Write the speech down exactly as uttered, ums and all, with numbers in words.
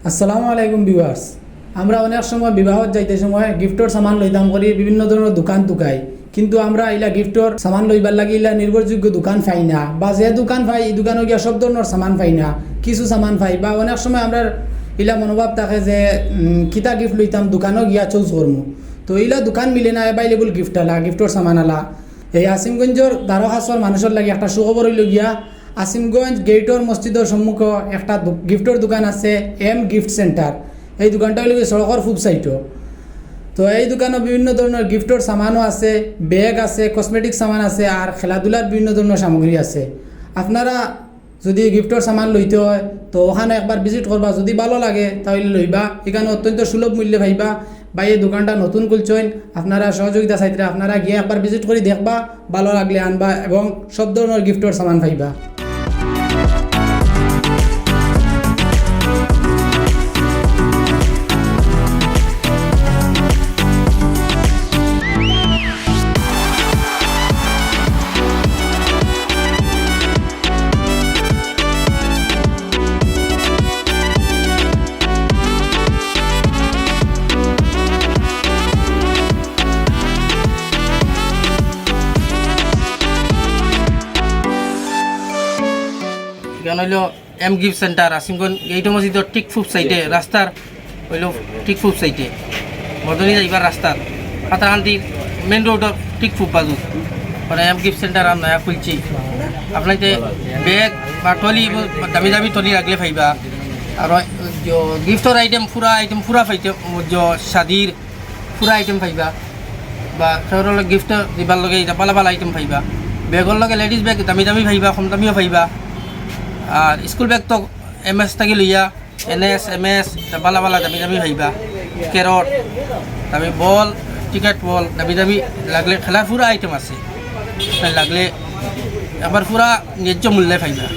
আসসালামু আলাইকুম ভিউয়ার্স। আমরা অনেক সময় বিবাহত যাইতে সময় গিফটর সামান লইতাম করি বিভিন্ন ধরনর দোকান তুকাই, কিন্তু আমরা ইলা গিফটর সামান লইবার লাগি ইলা নির্ভরযোগ্য দোকান পাই না, বা যে দোকান পাই ই দোকানো গিয়া সব ধরনর সামান পাই না, কিছু সামান পাই, বা অনেক সময় আমরার ইলা মনোভাব থাকে যে উম, কিতা গিফট লইতাম দোকানো গিয়া চুজ করমু। তো ইলা দোকান মিলে না অ্যাভেলেবল গিফট আলা, গিফটর সামান আলা। এই আসিমগঞ্জর দারোহাসর মানুষর লাগি একটা সুখবর অইলো গিয়া, আসিমগঞ্জ গেটর মসজিদর সম্মুখো একটা দো-, গিফটর দোকান আছে, এম গিফট সেন্টার। এই দোকানটা অইলো গিয়া সড়কর পূব সাইডো। তো এই দোকানো বিভিন্ন ধরনর গিফটর সামানও আছে, ব্যাগ আছে, কসমেটিক সামান আছে, আর খেলাধুলার বিভিন্ন ধরনর সামগ্রী আছে। আপনারা যদি গিফটর সামান লইতে হয়, তো ওখানো একবার ভিজিট করবা, যদি ভালো লাগে তাইলে লইবা। এখানো অত্যন্ত সুলভ মূল্যে পাইবা। ভাইয়ে দোকানটা নতুন খুলছইন, আপনারা সহযোগিতা চাইতরা, আপনারা গিয়া একবার ভিজিট করি দেখবা, ভালো লাগলে আনবা এবং সব ধরনর গিফটর সামান পাইবা। এখান অইলো এম গিফট সেন্টার, আসিমগঞ্জ গেইট মসজিদর ঠিক পূব সাইডে, রাস্তার অইলো ঠিক পূব সাইডে, মদনী যাইবার রাস্তার, পাথারকান্দির মেইন রোডর ঠিক পূব বাজু, মানে এম গিফট সেন্টার আর নয়া খুলছি। আপনাইতে ব্যাগ বা টলি, দামি দামি টলি রাখলে পাইবা। আর গিফটর আইটেম, পুরা আইটেম পুরা পাইতে, যে শাদির পুরা আইটেম পাইবা। বা কেউর গিফট দিবার লগে ইটা ভালা ভালা আইটেম পাইবা। ব্যাগর লগে লেডিজ ব্যাগ দামি দামি পাইবা, কম দামিও পাইবা। আর স্কুল ব্যাগ তো এম এস থাকি লইয়া এন এস, এম এস, ইটা ভালা ভালা দামি দামি পাইবা। ক্যারট, দামি বল, ক্রিকেট বল, দামি দামি লাগলে খেলার পুরা আইটেম আছে। তাই লাগলে আবার পুরা ন্যায্য মূল্যে পাইবা।